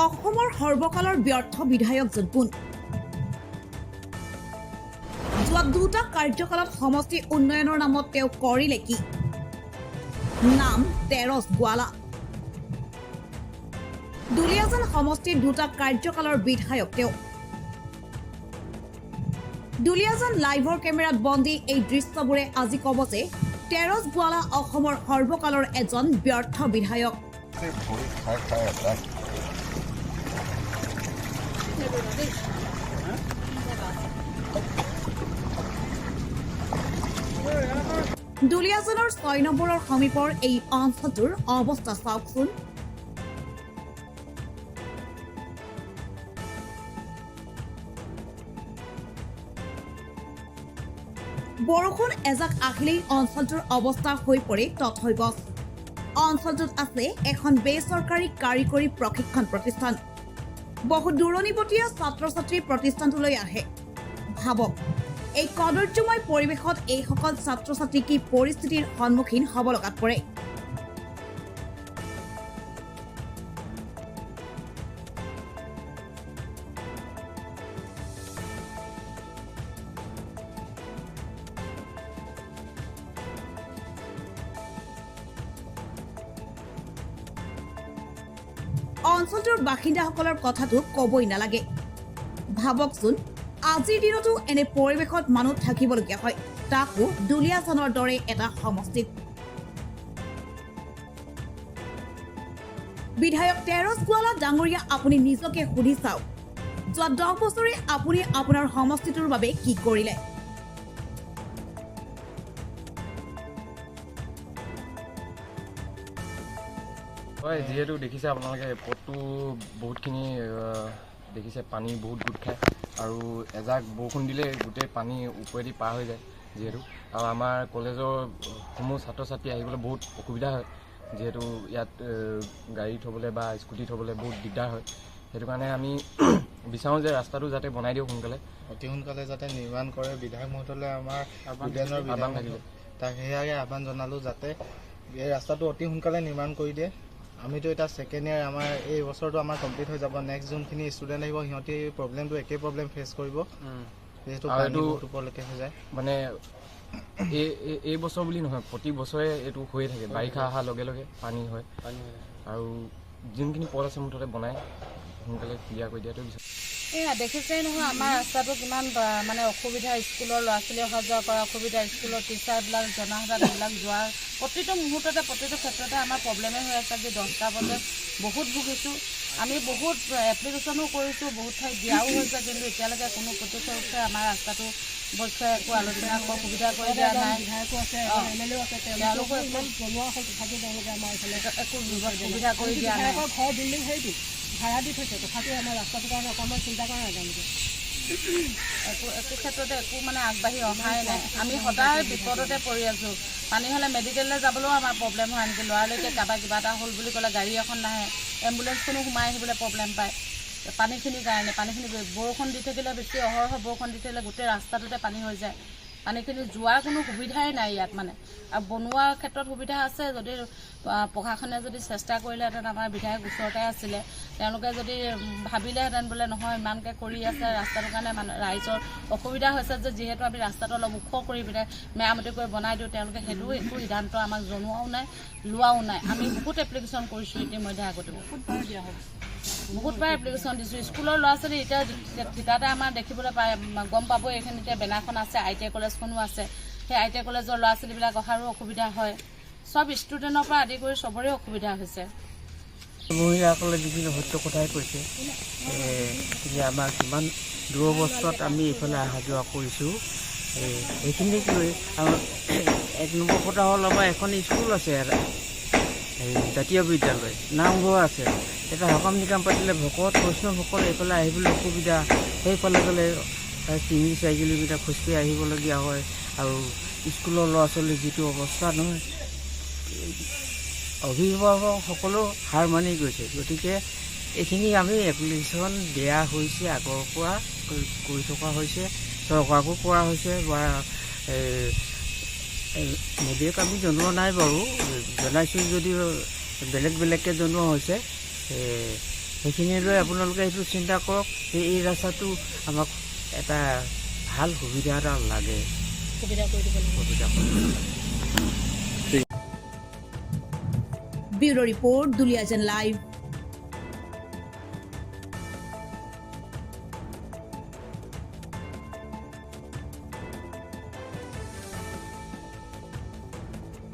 অসমৰ সৰ্বকালৰ ব্যৰ্থ বিধায়কজন কোন? যোৱা দুটা কাৰ্যকালত সমষ্টি উন্নয়নৰ নামত তেওঁ কৰিলে কি? নাম তেৰছ গোৱালা। দুলীয়াজান সমষ্টিৰ দুটা কাৰ্যকালৰ বিধায়ক তেওঁ। দুলীয়াজান লাইভৰ কেমেৰাত বন্দী এই দৃশ্যবোৰে আজি ক'ব যে তেৰছ গোৱালা অসমৰ সৰ্বকালৰ এজন ব্যৰ্থ বিধায়ক। ভৰি খাই খাই এটা। দুলীয়াজানৰ 6 নম্বৰৰ সমীপৰ এই অঞ্চলটোৰ অৱস্থা চাওকচোন। বৰষুণ এজাক আহিলেই অঞ্চলটোৰ অৱস্থা হৈ পৰে তথৈবচ। অঞ্চলটোত আছে এখন বেচৰকাৰী কাৰিকৰী প্ৰশিক্ষণ প্ৰতিষ্ঠান। বহু দূৰণিবটীয়া ছাত্ৰ ছাত্ৰী প্ৰতিষ্ঠানটোলৈ আহে। ভাবক, এই কদৰ্যময় পৰিৱেশত এইসকল ছাত্ৰ ছাত্ৰী কি পৰিস্থিতিৰ সন্মুখীন হ'ব লগাত পৰে। অঞ্চলটোৰ বাসিন্দাসকলৰ কথাটো ক'বই নালাগে। ভাবকচোন, আজিৰ দিনতো এনে পৰিৱেশত মানুহ থাকিবলগীয়া হয়, তাকো দুলীয়াজানৰ দৰে এটা সমষ্টিত। বিধায়ক তেৰছ গোৱালা ডাঙৰীয়া, আপুনি নিজকে সুধি চাওক, যোৱা 10 বছৰে আপুনি আপোনাৰ সমষ্টিটোৰ বাবে কি কৰিলে? হয়, যিহেতু দেখিছে আপোনালোকে পথটো বহুতখিনি দেখিছে, পানী বহুত গোট খায় আৰু এজাক বৰষুণ দিলে গোটেই পানী ওপৰেদি পাৰ হৈ যায় যিহেতু। আৰু আমাৰ কলেজৰ সমূহ ছাত্ৰ ছাত্ৰী আহিবলৈ বহুত অসুবিধা হয়, যিহেতু ইয়াত গাড়ী থ'বলৈ বা স্কুটি থ'বলৈ বহুত দিগদাৰ হয়। সেইটো কাৰণে আমি বিচাৰোঁ যে ৰাস্তাটো যাতে বনাই দিয়ক সোনকালে, অতি সোনকালে যাতে নিৰ্মাণ কৰে। বিধায়ক মহোদয়লৈ আমাৰ উদ্যানৰ আহ্বান বিধায়ক থাকিলে তাক সেয়াকে আহ্বান জনালোঁ যাতে এই ৰাস্তাটো অতি সোনকালে নিৰ্মাণ কৰি দিয়ে। আমিতো এতিয়া ছেকেণ্ড ইয়েৰ, আমাৰ এই বছৰটো আমাৰ কমপ্লিট হৈ যাব। নেক্সট যোনখিনি ষ্টুডেণ্ট আহিব, সিহঁতি প্ৰব্লেমটো একেই প্ৰব্লেম ফেচ কৰিব, যিহেতু আৰু পানী এইটো বহুত ওপৰলৈকে হৈ যায়। মানে এই এই- এই বছৰ বুলি নহয়, প্ৰতি বছৰে এইটো হৈয়ে থাকে। বাৰিষা অহাৰ লগে লগে পানী হয় আৰু যোনখিনি পথ আছে মুঠতে বনাই সোনকালে ক্লিয়াৰ কৰি দিয়াটো বিচাৰোঁ। এয়া দেখিছেই নহয়, আমাৰ ৰাস্তাটো কিমান মানে অসুবিধা। স্কুলৰ ল'ৰা ছোৱালী অহা যোৱা কৰা অসুবিধা, স্কুলৰ টিচাৰবিলাক, জনাসাধাৰণ এইবিলাক যোৱাৰ প্ৰতিটো মুহূৰ্ততে, প্ৰতিটো ক্ষেত্ৰতে আমাৰ প্ৰব্লেমেই হৈ আছে। আজি 10টা প্ৰব্লেম বহুত ভুগিছোঁ আমি। বহুত এপ্লিকেশ্যনো কৰিছোঁ, বহুত ঠাইত দিয়াও হৈছে, কিন্তু এতিয়ালৈকে কোনো কৰ্তৃপক্ষই আমাৰ ৰাস্তাটো পক্ষে একো আলোচনা সুবিধা কৰি দিয়া নাই। তেওঁলোকো একো সুবিধা কৰি দিয়া নাই। ঘৰ বিল্ডিং সেইটো ভাড়া দি থৈছে, তথাপিও আমাৰ ৰাস্তাটোৰ কাৰণে অকণমান চিন্তা কৰা নাই তেওঁলোকে। একো একো ক্ষেত্ৰতে একো মানে আগবাঢ়ি অহাই নাই। আমি সদায় বিপদতে পৰি আছোঁ। পানী হ'লে মেডিকেললৈ যাবলৈও আমাৰ প্ৰব্লেম হয়। আনকি লৰালৰিকৈ কাৰোবাৰ কিবা এটা হ'ল বুলি ক'লে গাড়ী এখন নাহে, এম্বুলেঞ্চখনো সোমাই আহিবলৈ প্ৰব্লেম পায় পানীখিনিৰ কাৰণে। পানীখিনি বৰষুণ দি থাকিলে, বেছি অহৰহ বৰষুণ দি থাকিলে গোটেই ৰাস্তাটোতে পানী হৈ যায়। পানীখিনি যোৱাৰ কোনো সুবিধাই নাই ইয়াত মানে। আৰু বনোৱাৰ ক্ষেত্ৰত সুবিধা আছে, যদি প্ৰশাসনে যদি চেষ্টা কৰিলেহেঁতেন, আমাৰ বিধায়ক ওচৰতে আছিলে, তেওঁলোকে যদি ভাবিলেহেঁতেন বোলে নহয়, ইমানকৈ কৰি আছে ৰাস্তাটোৰ কাৰণে মানুহ ৰাইজৰ অসুবিধা হৈছে যে, যিহেতু আমি ৰাস্তাটো অলপ ওখ কৰি পিনে মেৰামতি কৰি বনাই দিওঁ, তেওঁলোকে সেইটো একো সিদ্ধান্ত আমাক জনোৱাও নাই, লোৱাও নাই। আমি বহুত এপ্লিকেশ্যন কৰিছোঁ ইতিমধ্যে, আগতেও বহুতবাৰ এপ্লিকেশ্যন দিছোঁ। স্কুলৰ ল'ৰা ছোৱালী এতিয়া থিতাতে আমাৰ দেখিবলৈ পায়, গম পাব, এইখিনিতে বেনাৰখন আছে, I T I কলেজখনো আছে। সেই I T I কলেজৰ ল'ৰা ছোৱালীবিলাক অহাৰো অসুবিধা হয়। চব ষ্টুডেণ্টৰ পৰা আদি কৰি চবৰে অসুবিধা হৈছে। মহিলাসকলে যিখিনি সত্য কথাই কৈছে যে আমাৰ কিমান দুৰৱস্থাত আমি এইফালে অহা যোৱা কৰিছোঁ, সেইখিনিক লৈ। আৰু এক নম্বৰ কথা হ'ল, আমাৰ এখন স্কুল আছে ইয়াত, এই জাতীয় বিদ্যালয়, নামঘৰ আছে। এটা সকাম নিকাম পাতিলে ভকত বৈষ্ণৱসকল এইফালে আহিবলৈ অসুবিধা। সেইফালে গ'লে 3-4 কিলোমিটাৰ খোজকাঢ়ি আহিবলগীয়া হয়। আৰু স্কুলৰ ল'ৰা ছোৱালীৰ যিটো অৱস্থা নহয়, অভিভাৱকসকলেও হাৰ মানি গৈছে। গতিকে এইখিনি আমি এপ্লিকেশ্যন দিয়া হৈছে, আগৰ পৰা কৰি থকা হৈছে, চৰকাৰকো কৰা হৈছে বা মোদীক আমি জনোৱা নাই বাৰু, জনাইছোঁ যদিও বেলেগ বেলেগকৈ জনোৱা হৈছে। সেইখিনি লৈ আপোনালোকে সেইটো চিন্তা কৰক যে এই ৰাস্তাটো আমাক এটা ভাল সুবিধা এটা লাগে, সুবিধা কৰি দিব লাগে। সুবিধা কৰি দিব লাগে। Bureau report, Duliajan live.